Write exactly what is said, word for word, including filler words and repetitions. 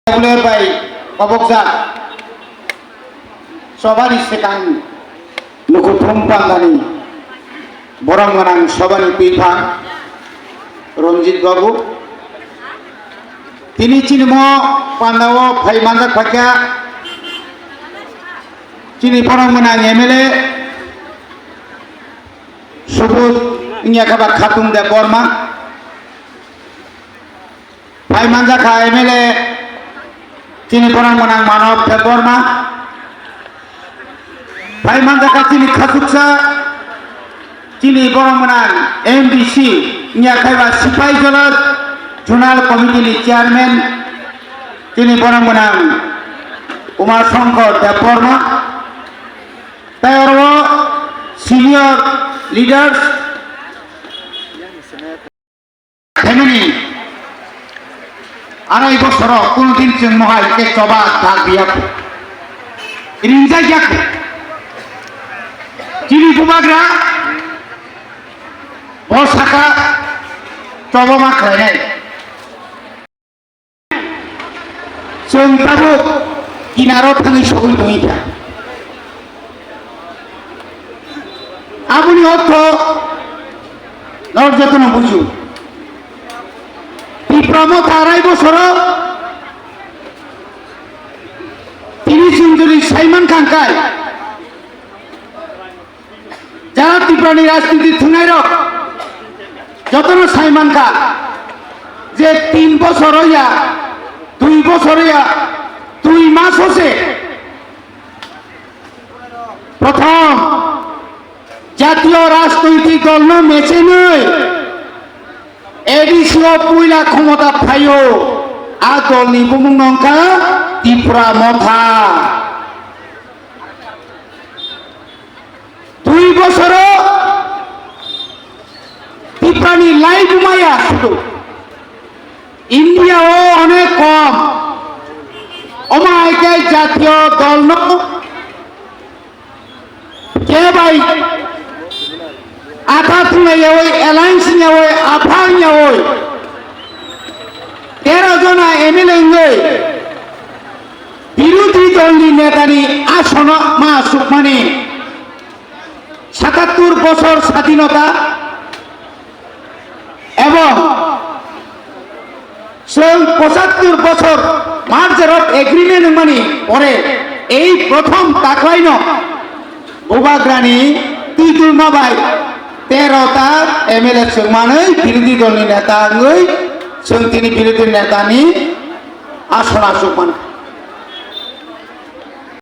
Regular bai kobokjak sobani swkang nukuthum pandani borok gwnang sobani twiphang Ranjit Babu. Tini chini mo pandao phai manjak phaikha chini borok gwnang M L A Subodh wngya khe ba Khatung Debbarma. Phai manjakha M L A chini borok gwnang Manob Debbarma. Phai manjakha chini khachuksa chini borok gwnang M D C wngya khe ba Sipaijala Zonal Committee ni Chairman chini borok gwnang Uma Shankar Debbarma. Tei oro senior leaders. Family arai bosoro kuno din chwng mohai khe choba dak biya kho. Rinjak ya kho. Chini bubagra bo saka choba ma khlainai. Chwng tabuk kinaro thangwi sogwi tongwi kha. Aboni ortho norok jotono buju. Tipra Motha arai bosoro tini chwng jodi saiman kha hwnkhe, jara Tripura ni rajniti thwngnairok jotono sai mankha je tin bosor ya, dui bosor ya, dui mas se prothom jatiyo rajnoitik dolno mechenwi A D C o puila khomota phaio, a dolni bumung wngkha Tipra Motha. Dui bosoro Tiprani lai bumaya sudu. India o onek kom. Omo hai khe jatiyo dolno kebai atha thwnglayawi, alliance wngyawi, apha wngyawi, tero jona M L A wngwi birodhi dolni netani asono ma sukmani. Satattur bosor sadinota ebong chwng pochattur bosor merger of agreement wngmani pore ei prothom taklaino bubagrani twidulma bai tero ta M L A chwngmanwi birodhi dolni neta wngwi chwng tini birodhi netani ason achukmani.